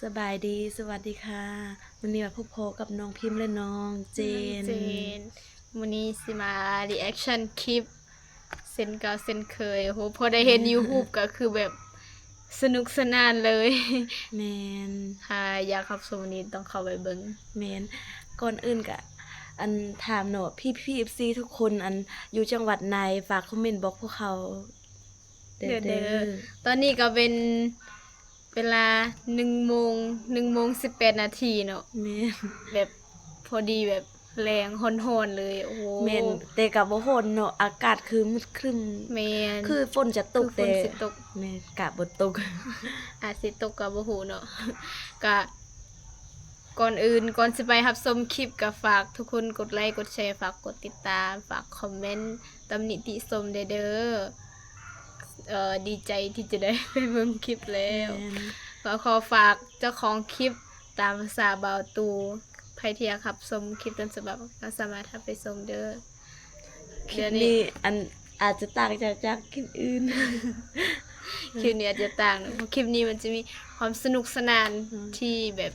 ສະບາຍດີ ສະຫວັດດີຄ່ະ ມື້ນີ້ມາພົບພໍ້ກັບນ້ອງພິມ ແລະ ນ້ອງເຈນ ເຈນ ມື້ນີ້ຊິມາຣີແອັກຊັນຄລິບ ເຊັ່ນເກົ່າເຊັ່ນເຄີຍ. ໂອ້ໂຫ ພໍໄດ້ເຫັນຢູ່ຮູບກໍຄືແບບສະໜຸກສະໜານເລີຍ. ແມ່ນ ຖ້າຢາກຮັບຊົມນີ້ຕ້ອງເຂົ້າໄປເບິ່ງ. ແມ່ນ ກ່ອນອື່ນກະ ອັນ ຖາມເນາະ ພີ່ໆ ເອັຟຊີ ທຸກຄົນ ອັນ ຢູ່ຈັງຫວັດໃດ ຝາກຄອມເມັນບອກພວກເຮົາເດີ. ຕອນນີ້ກໍເປັນເວລາໜຶ່ງໂມງ ໜຶ່ງໂມງສິບແປດນາທີເນາະ. ແມ່ນ ແບບ ພໍດີແບບແລງຮ້ອນໆ ເລີຍ. ໂອ້ໂຫ ແມ່ນ ແຕ່ກໍບໍ່ຮ້ອນເນາະ ອາກາດຄືມືດຄຶ້ມ. ແມ່ນ ຄືຝົນຈະຕົກ ແຕ່ ແມ່ນ ກະບໍ່ຕົກ ອາດຊິຕົກກໍບໍ່ຮູ້ເນາະ. ກະກ່ອນອື່ນ ກ່ອນຊິໄປຮັບຊົມຄລິບ ກໍຝາກທຸກຄົນກົດໄລ ກົດແຊ ຝາກກົດຕິດຕາມ ຝາກຄອມເມັນຕຳໜິຕິຊົມແດ່ເດີ. ເອີ ດີໃຈທີ່ຈະໄດ້ໄປເບິ່ງຄລິບແລ້ວ. ແມ່ນ ກໍຂໍຝາກເຈົ້າຂອງຄລິບ ຕາມພາສາບ່າວຕູ ໃຜທີ່ຢາກຮັບຊົມຄລິບຕົ້ນສະບັບ ກໍສາມາດຮັບໄປຊົມເດີ. ຄລິບນີ້ ອັນ ອາດຈະຕ່າງຈາກ ຈາກຄລິບອື່ນ. ຄລິບນີ້ອາດຈະຕ່າງ ເພາະຄລິບນີ້ມັນຈະມີຄວາມສະໜຸກສະໜານ ອືມ ທີ່ແບບ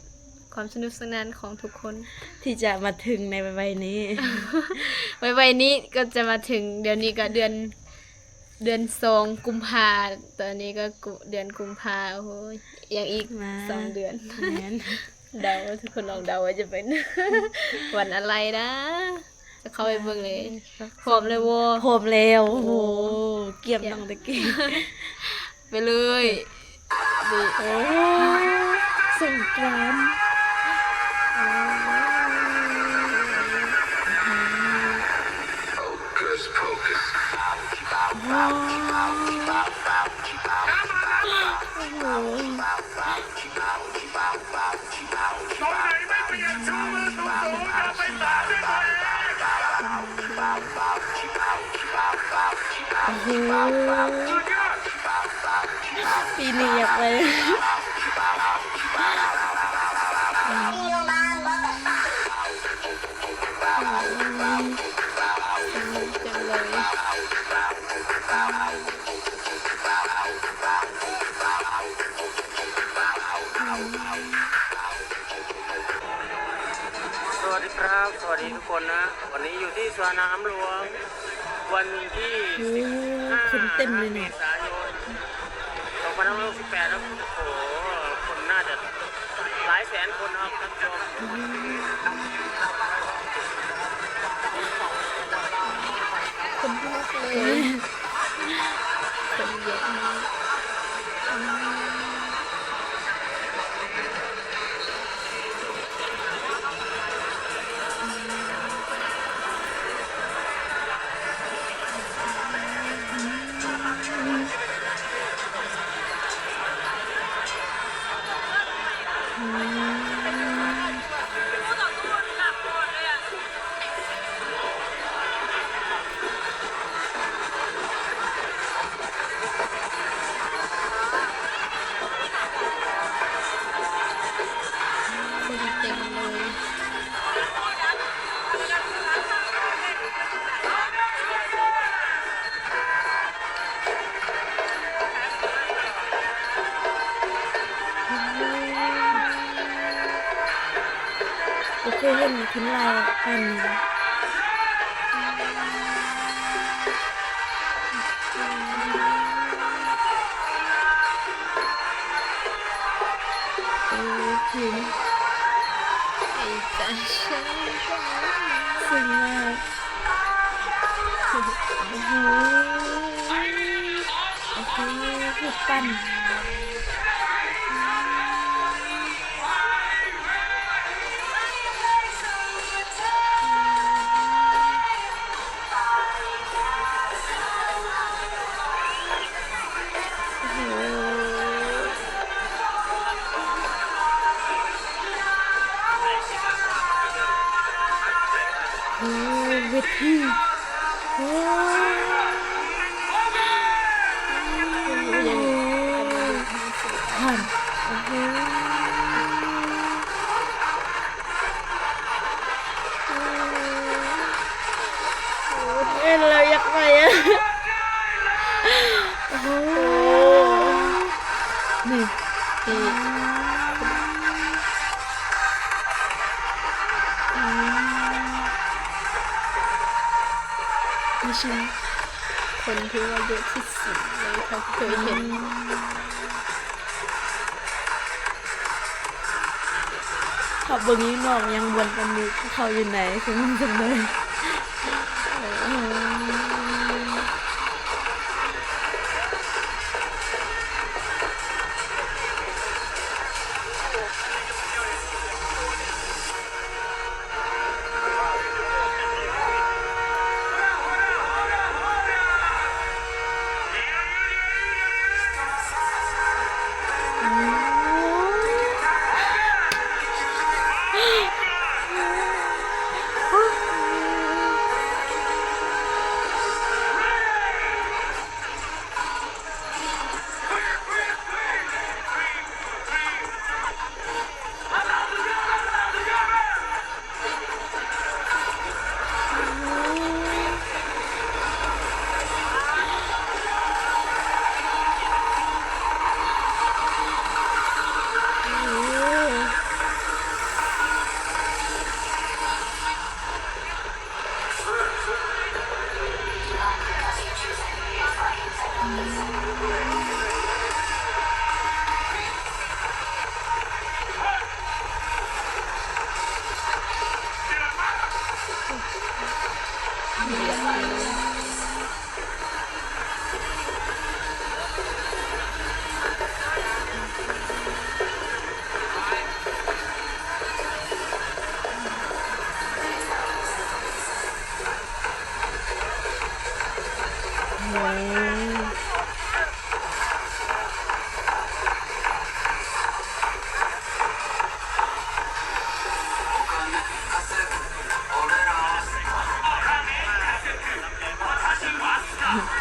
ຄວາມສະໜຸກສະໜານຂອງທຸກຄົນ ທີ່ຈະມາເຖິງໃນໄວໆນີ້. ໄວໆນີ້ກໍຈະມາເຖິງ ດຽວນີ້ກໍເດືອນ ເດືອນສອງ ກຸມພາ ຕອນນີ້ກໍ ກຸ ເດືອນກຸມພາ. ໂອ້ຍ ຍັງອີກ ມາ ສອງເດືອນ. ແມ່ນ ເດົາ ທຸກຄົນລອງເດົາວ່າຈະເປັນ ວັນອະໄລນະ? ຈະເຂົ້າໄປເບິ່ງເລີຍ. ພ້ອມແລ້ວບໍ່? ພ້ອມແລ້ວ. ໂອ້ ໂອ້ ກຽມ ກຽມ ຕັ້ງແຕ່ກີ້. ໄປເລີຍ. ໂອ້ ສົງການ. ໂອ້ໂຫ ປີນີ້ຢາກໄປ ອືມ ສະໜຸກຈັງເລີຍ. ສະຫວັດດີຄັບ ສະຫວັດດີທຸກຄົນນະ. ວັນນີ້ຢູ່ທີ່ສວນສະໜາມຫຼວງ ວັນທີ ໂອ້ ສິບຫ້າ ຄົນເຕັມເລີຍເນາະ ເມສາຍົນ ສອງພັນຫ້າຮ້ອຍຫົກສິບແປດ ນະ. ໂອ້ໂຫ ຄົນໜ້າຈະຫຼາຍແສນຄົນເນາະທ່ານຜູ້ຊົມ. ອືມ ຄົນລຸກເລີຍ. ຄົນເຍອະມາກ. ຄົນເຕັມເລີຍ. ບໍ່ເຄີຍເຫັນຂຶ້ນຫຼາຍປານນີ້. ໂອ້ ເກັ່ງ ເອກາຊັນ ເກັ່ງມາກ. ໂອ້ໂຫ ໂອ້ໂຫ ຮູບປັ້ນ. ໂອ້ໂຫ ໂອ້ໂຫ ແມ່ນແລ້ວ ຢາກໄປອະ ໂອ້ໂຫ ນີ້ ນີ້ ອືມ ນີ້ ຄົນທີ່ວ່າເຍາະທີ່ສຸດເລີຍ ເທົ່າທີ່ເຄີຍເຫັນ. ເຂົາເບິ່ງຢູ່ນອກ ຍັງມ່ວນກວ່າໝູ່ເຂົາຢູ່ໃນ ຄືມັນຈັ່ງໃດ.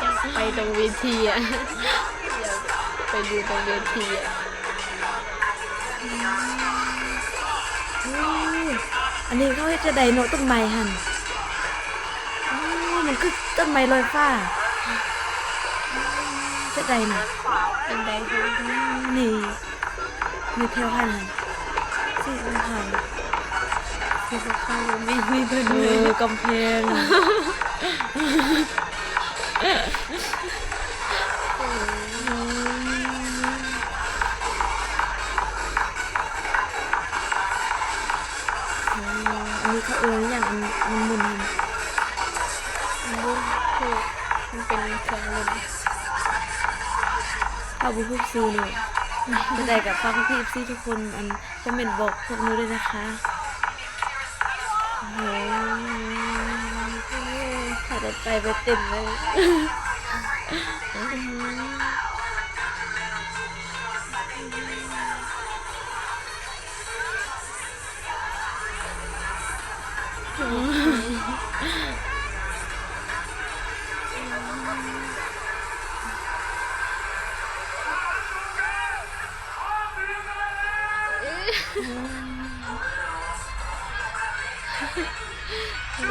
ຢາກໄປຕຣົງເວທີອະ ຢາກໄປຢູ່ຕຣົງເວທີອະ. ໂອ້ ອັນນີ້ເຂົາເຮັດຈັ່ງໃດເນາະ ຕົ້ນໄມ້ຫັ້ນ? ໂອ້ ມັນຄືຕົ້ນໄມ້ລອຍຟ້າ ຈັ່ງໃດນະ? ຈັ່ງໃດ? ນີ້ ມີແຖວຫັ້ນ ຫັ້ນ ສີຂາວໆ ສີຂາວໆ ມີ ມີຕົ້ນໄມ້ ເອີ ກຳແພງ ອັນນີ້ເຂົາເອີ້ນຫຍັງ ອັນໝຸ່ນໆ ຫັ້ນ? ບໍ່ຮູ້ ມັນເປັນເຄື່ອງຫຼິ້ນ ເຮົາບໍ່ຮູ້ຊື່ເນາະ. ຈັ່ງໃດກໍຝາກພີ່ໆ ເອັຟຊີ ທຸກຄົນ ອັນ ຄອມເມັນບອກພວກໜູດ້ວຍນະຄະ. ໂອ້ໂຫ ຖ້າໄດ້ໄປໄປເຕັ້ນເລີຍ.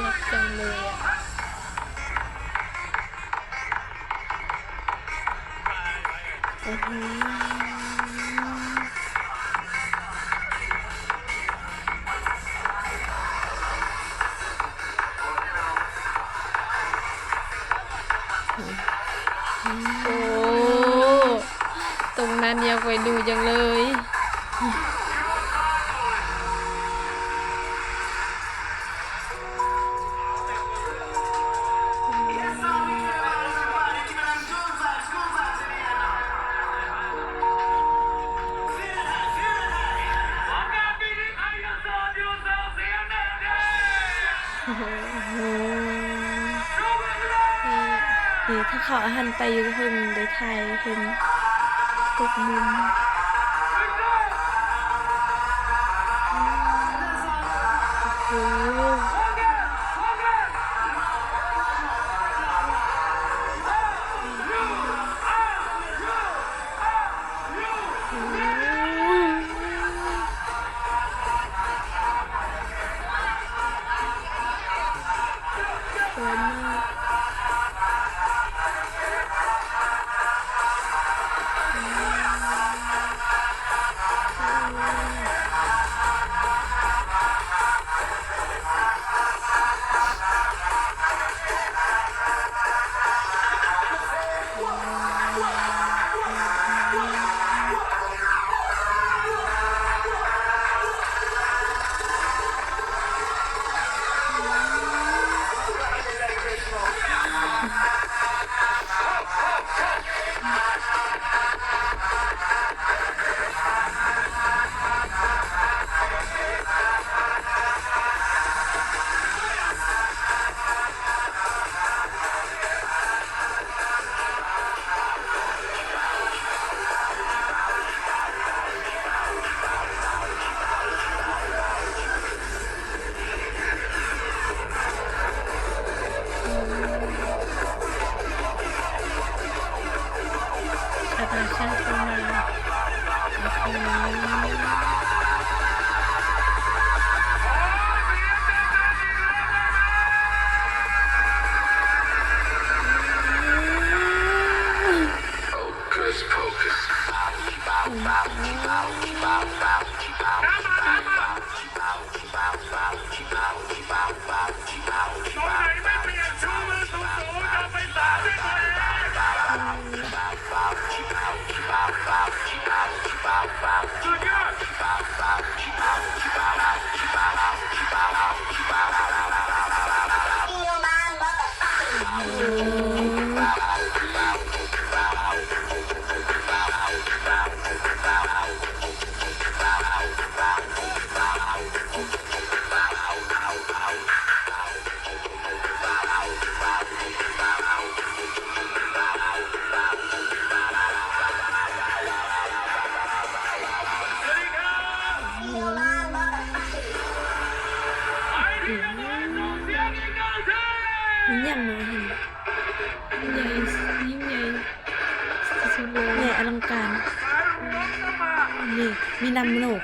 ໜັກຈັງເລີຍອະ. ໂອ້ໂຫ ໂອ້ ຕົງນັ້ນຢາກໄປດູຈັ່ງເລີຍ. ໂອ້ໂຫ ນີ້ ນີ້ ຖ້າເຂົາເອົາຫັ້ນໄປຢູ່ເທິງ ໄດ້ຖ່າຍເຫັນກົກມຸມ. ໂອ້ໂຫ. ມັນຫຍັງເນາະຫັ້ນ ຍິ່ງໃຫຍ່ ຍິ່ງໃຫຍ່ສຸດໆເລີຍ ໃຫຍ່ອະລັງການ ນີ້ມີນ້ຳໂນກ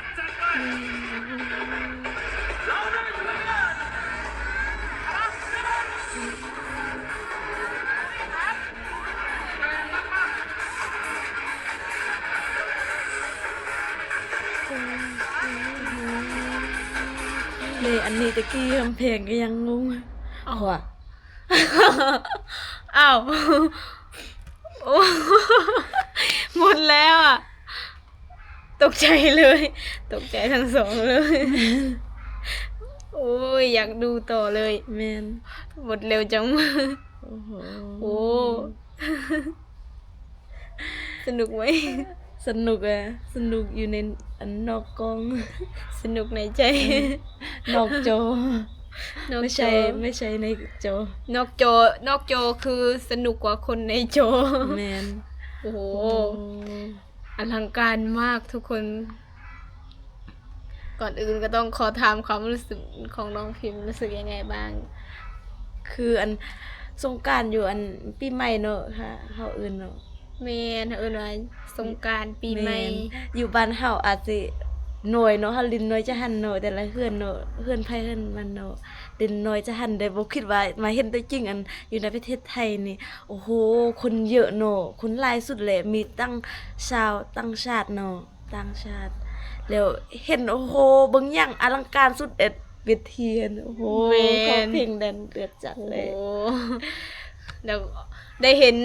ເລ ອັນນີ້ຕະກີ້ກຳແພງກໍຍັງງົງ ເອົາ ເອົາ ໂອ້ ໝົດແລ້ວອະ ຕົກໃຈເລີຍ ຕົກໃຈທັງສອງເລີຍ ໂອ້ຍ ຢາກດູຕໍ່ເລີຍ ແມ່ນ ໝົດເລັວຈັງ ໂອ້ໂຫ ໂອ້ ສະໜຸກໄໝ? ສະໜຸກອະ ສະໜຸກຢູ່ໃນອັນນອກກ້ອງ ສະໜຸກໃນໃຈ ນອກຈໍ ນອກຈໍ ໄມ່ໃຊ່ ໄມ່ໃຊ່ໃນຈໍ ນອກຈໍ ນອກຈໍຄືສະໜຸກກວ່າຄົນໃນຈໍ ແມ່ນ ໂອ້ໂຫ ໂອ້ ອະລັງການມາກທຸກຄົນ ກ່ອນອື່ນກໍຕ້ອງຂໍຖາມຄວາມຮູ້ສຶກຂອງນ້ອງພິມ ຮູ້ສຶກຍັງໄງບ້າງ? ຄືອັນສົງການຢູ່ອັນປີໃໝ່ເນາະ ເຮົາເອີ້ນເນາະ ແມ່ນ ເຮົາເອີ້ນວ່າສົງການປີໃໝ່ ແມ່ນ ຢູ່ບ້ານເຮົາອາດຊິນ້ອຍເນາະ ເຮົາຫຼິ້ນນ້ອຍຈະຫັ້ນເນາະ ແຕ່ລະເຮືອນເນາະ ເຮືອນໃຜເຮືອນມັນເນາະ ຫຼິ້ນນ້ອຍຈະຫັ້ນ ແຕ່ບໍ່ຄິດວ່າມາເຫັນຕົວຈິງອັນຢູ່ໃນປະເທດໄທນີ້ ໂອ້ໂຫ ຄົນເຍອະເນາະ ຄົນຫຼາຍສຸດແຫຼະ ມີທັງຊາວຕ່າງຊາດເນາະ ຕ່າງຊາດ ແລ້ວເຫັນ ໂອ້ໂຫ ເບິ່ງຢ່າງອະລັງການສຸດ ເວທີຫັ້ນ ໂອ້ໂຫ ແມ່ນ ເຂົາເພງແດນເດືອດຈັດເລີຍ ໂອ້ ແລ້ວໄດ້ເຫັນ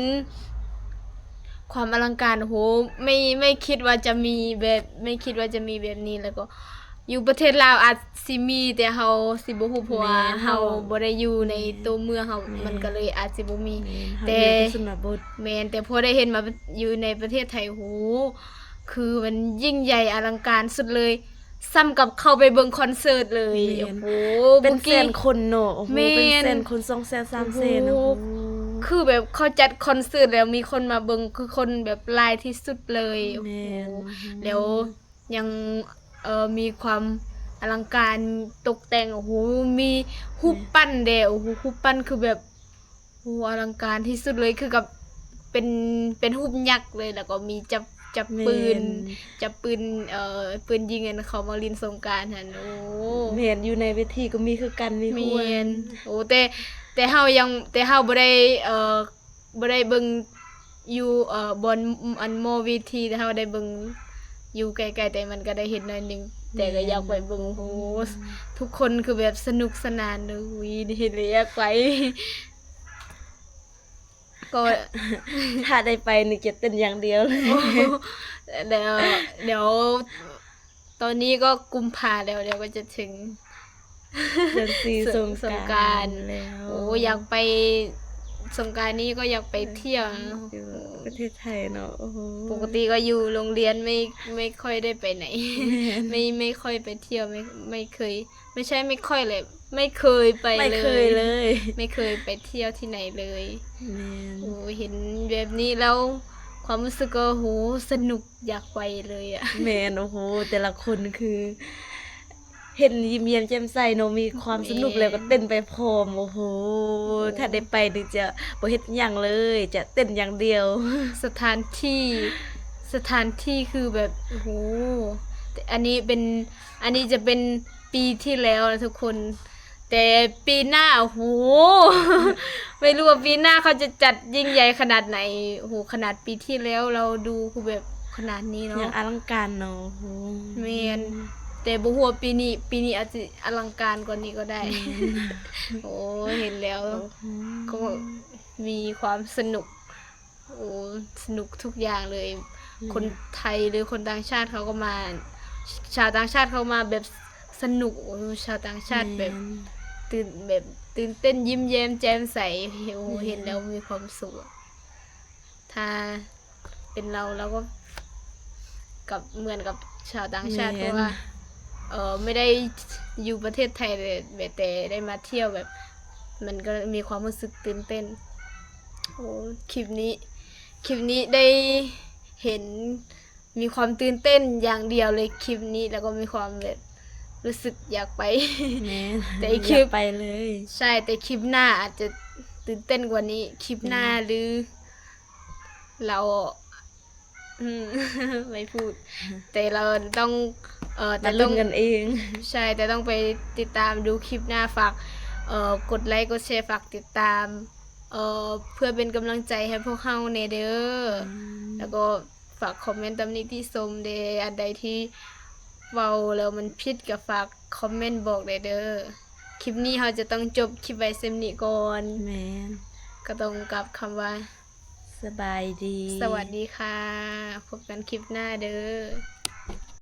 ຄວາມອະລັງການ ໂອ້ໂຫ ໄມ່ ໄມ່ຄິດວ່າຈະມີແບບ ໄມ່ຄິດວ່າຈະມີແບບນີ້ ແລ້ວກໍ ຢູ່ປະເທດລາວອາດຊິມີ ແຕ່ເຮົາຊິບໍ່ຮູ້ ເພາະວ່າ ແມ່ນ ເຮົາ ເຮົາບໍ່ໄດ້ຢູ່ໃນ ແມ່ນ ໂຕເມືອງ ເຮົາ ແມ່ນ ມັນກໍເລີຍອາດຊິບໍ່ມີ ແມ່ນ ເຮົາ ແຕ່ ຢູ່ແຕ່ຊົນນະບົດ ແມ່ນ ແຕ່ພໍໄດ້ເຫັນມາຢູ່ໃນປະເທດໄທ ໂອ້ໂຫ ຄືມັນຍິ່ງໃຫຍ່ອະລັງການສຸດເລີຍ ສ່ຳກັບເຂົ້າໄປເບິ່ງຄອນເສີດເລີຍ ແມ່ນ ໂອ້ໂຫ ເປັນແສນຄົນເນາະ ໂອ້ໂຫ ແມ່ນ ເປັນແສນຄົນ ສອງແສນ ສາມແສນ ໂອ້ໂຫ ໂອ້ໂຫ ຄືແບບເຂົາຈັດຄອນເສີດແລ້ວມີຄົນມາເບິ່ງ ຄືຄົນແບບຫຼາຍທີ່ສຸດເລີຍ ແມ່ນ ໂອ້ໂຫ ແລ້ວ ຍັງ ເອີ ມີຄວາມອະລັງການຕົກແຕ່ງ ໂອ້ໂຫ ມີຮູບ ແມ່ນ ປັ້ນແດ່ ໂອ້ໂຫ ຮູບປັ້ນຄືແບບ ໂອ້ ອະລັງການທີ່ສຸດເລີຍ ຄືກັບເປັນ ເປັນຮູບຍັກເລີຍ ແລ້ວກໍມີຈັບ ຈັບ ແມ່ນ ປືນ ຈັບປືນ ເອີ ປືນຍິງ ອັນເຂົາມາຫຼິ້ນສົງການຫັ້ນ ໂອ້ ແມ່ນ ຢູ່ໃນເວທີກໍມີຄືກັນ ມີ ແມ່ນ ໂອ້ ແຕ່ ແຕ່ເຮົາຍັງ ແຕ່ເຮົາບໍ່ໄດ້ ເອີ ບໍ່ໄດ້ເບິ່ງຢູ່ ເອີ ບ່ອນ ອັນໝໍເວທີ ແຕ່ເຮົາໄດ້ເບິ່ງຢູ່ໄກໆ ແຕ່ມັນກໍໄດ້ເຫັນໜ້ອຍໜຶ່ງ ແຕ່ກໍຢາກໄປເບິ່ງ ແມ່ນ ໂອ້ ທຸກຄົນຄືແບບສະໜຸກສະໜານ ອຸ້ຍ ເຫັນແລ້ວຢາກໄປ ກໍ ຖ້າໄດ້ໄປນີ້ຈະເຕັ້ນຢ່າງດຽວເລີຍ ໂອ້ ດຽວ ດຽວ ຕອນນີ້ກໍກຸມພາແລ້ວ ດຽວກໍຈະເຖິງເດືອນສີ່ ສົງ ສົງການ ສົງການແລ້ວ ໂອ້ ຢາກໄປ ສົງການນີ້ກໍຢາກໄປທ່ຽວ ຢູ່ປະເທດໄທເນາະ ໂອ້ໂຫ ປົກກະຕິກໍຢູ່ໂຮງຮຽນ ໄມ່ ໄມ່ຄ່ອຍໄດ້ໄປໃນ ແມ່ນ ໄມ່ ໄມ່ຄ່ອຍໄປທ່ຽວ ໄມ່ ໄມ່ເຄີຍ ໄມ່ໃຊ່ໄມ່ຄ່ອຍແຫຼະ ໄມ່ເຄີຍໄປເລີຍ ໄມ່ເຄີຍເລີຍ ໄມ່ເຄີຍໄປທ່ຽວທີ່ໃນເລີຍ ແມ່ນ ໂອ້ ເຫັນແບບນີ້ແລ້ວ ຄວາມຮູ້ສຶກກໍ ໂຫ ສະໜຸກ ຢາກໄປເລີຍອະ ແມ່ນ ໂອ້ໂຫ ແຕ່ລະຄົນຄື ເຫັນຍິ້ມແຍ້ມແຈ່ມໃສເນາະ ມີຄວາມສະໜຸກ ແມ່ນ ແລ້ວກໍເຕັ້ນໄປພ້ອມ ໂອ້ໂຫ ໂອ້ ຖ້າໄດ້ໄປນີ້ຈະບໍ່ເຮັດຫຍັງເລີຍ ຈະເຕັ້ນຢ່າງດຽວ ສະຖານທີ່ ສະຖານທີ່ຄືແບບ ໂອ້ໂຫ ອັນນີ້ເປັນ ອັນນີ້ຈະເປັນປີທີ່ແລ້ວນະທຸກຄົນ ແຕ່ປີໜ້າ ໂອ້ໂຫ ໄມ່ຮູ້ວ່າປີໜ້າເຂົາຈະຈັດຍິ່ງໃຫຍ່ຂະໜາດໃດ ໂອ້ໂຫ ຂະໜາດປີທີ່ແລ້ວລາວດູຄືແບບ ຂະໜາດນີ້ເນາະ ຢ່າງອະລັງການເນາະ ໂອ້ໂຫ ແມ່ນ ແຕ່ບໍ່ຮູ້ວ່າປີນີ້ ປີນີ້ອາດຈະອະລັງການກວ່ານີ້ກໍໄດ້ ແມ່ນ ໂອ້ ເຫັນແລ້ວ ໂອ້ໂຫ ກໍມີຄວາມສະໜຸກ ໂອ້ ສະໜຸກທຸກຢ່າງເລີຍ ແມ່ນ ຄົນໄທ ຫຼື ຄົນຕ່າງຊາດເຂົາກໍມາ ຊາວຕ່າງຊາດເຂົາມາແບບສະໜຸກ ໂອ້ ຊາວຕ່າງຊາດແບບ ແມ່ນ ຕື່ນ ແບບຕື່ນເຕັ້ນ ຍິ້ມແຍ້ມແຈ່ມໃສ ໂອ້ ແມ່ນ ເຫັນແລ້ວມີຄວາມສຸກ ຖ້າເປັນລາວ ລາວກໍກັບ ເໝືອນກັບຊາວຕ່າງຊາດ ແມ່ນ ເພາະວ່າ ເອີ ໄມ່ໄດ້ຢູ່ປະເທດໄທ ແຕ່ ແຕ່ໄດ້ມາທ່ຽວແບບ ມັນກໍມີຄວາມຮູ້ສຶກຕື່ນເຕັ້ນ ໂອ້ ຄລິບນີ້ ຄລິບນີ້ໄດ້ເຫັນ ມີຄວາມຕື່ນເຕັ້ນຢ່າງດຽວເລີຍຄລິບນີ້ ແລ້ວກໍມີຄວາມແບບ ຮູ້ສຶກຢາກໄປ ແມ່ນ ແຕ່ອີກຄລິບ ຢາກໄປເລີຍ ໃຊ່ ແຕ່ຄລິບໜ້າອາດຈະຕື່ນເຕັ້ນກວ່ານີ້ ຄລິບໜ້າ ແມ່ນ ຫຼື ລາວ ອືມ ໄມ່ພູດ ແຕ່ລາວຕ້ອງ ເອີ ແຕ່ ມາລຸ້ນກັນເອງ ໃຊ່ ແຕ່ຕ້ອງໄປຕິດຕາມດູຄລິບໜ້າ ຝາກ ເອີ ກົດໄລ ກົດແຊ ຝາກຕິດຕາມ ເອີ ເພື່ອເປັນກຳລັງໃຈໃຫ້ພວກເຮົາແດ່ເດີ ອືມ ແລ້ວກໍ ຝາກຄອມເມັນຕຳນິຕິຊົມເດ້ ອັນໃດທີ່ເວົ້າແລ້ວມັນຜິດກໍຝາກຄອມເມັນບອກແດ່ເດີ. ຄລິບນີ້ເຮົາຈະຕ້ອງຈົບຄລິບໄວ້ສ່ຳນີ້ກ່ອນ. ແມ່ນ. ກໍຕ້ອງກັບຄຳວ່າ ສະບາຍດີ. ສະຫວັດດີຄ່ະ. ພົບກັນຄລິບໜ້າເດີ.